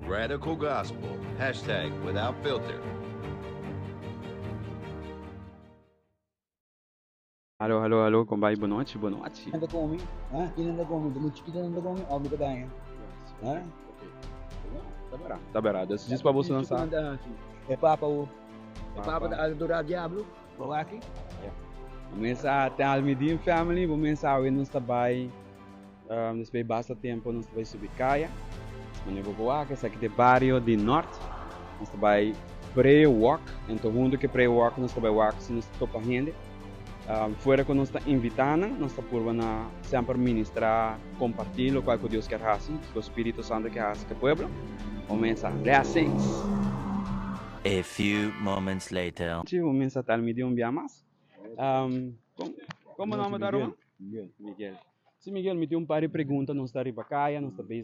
Radical Gospel, #WithoutFilter. Halo, halo, halo, kon bai? Bonochi, bonochi. Nan ta komi, ha? Ki nan ta komi? Ta muchu chikito nan ta komi òf mi ta daña? Ha? Ta bera, ta bera. Dus djis pa boso nan sa. E papa wo. E papa ta adorá diablo, bo wak aki? Ya. Bo mesa Talmidim family, bo mesa awe nos ta bai despues di basta tempo nos ta bai subi kaya. Manera bo por wak esaki ta e bario di Nort. Nos ta bai prayer walk, enton hunto ku e prayer walk nos ta bai wak si nos ta topa hende. Fuera ku nos ta invitá nan, nos ta purba na semper ministrá, kompartí lokual ku Dios kier hasi, kiko Spiritu Santu kier hasi ku e pueblo. Bo mesa blessings! A few moments later. Bo mesa tal mi di un bia mas. Komo nomber ta Ruman? Miguel. Miguel. Si Miguel, mi tin un par di pregunta, nos ta riba kaya, nos ta bezig.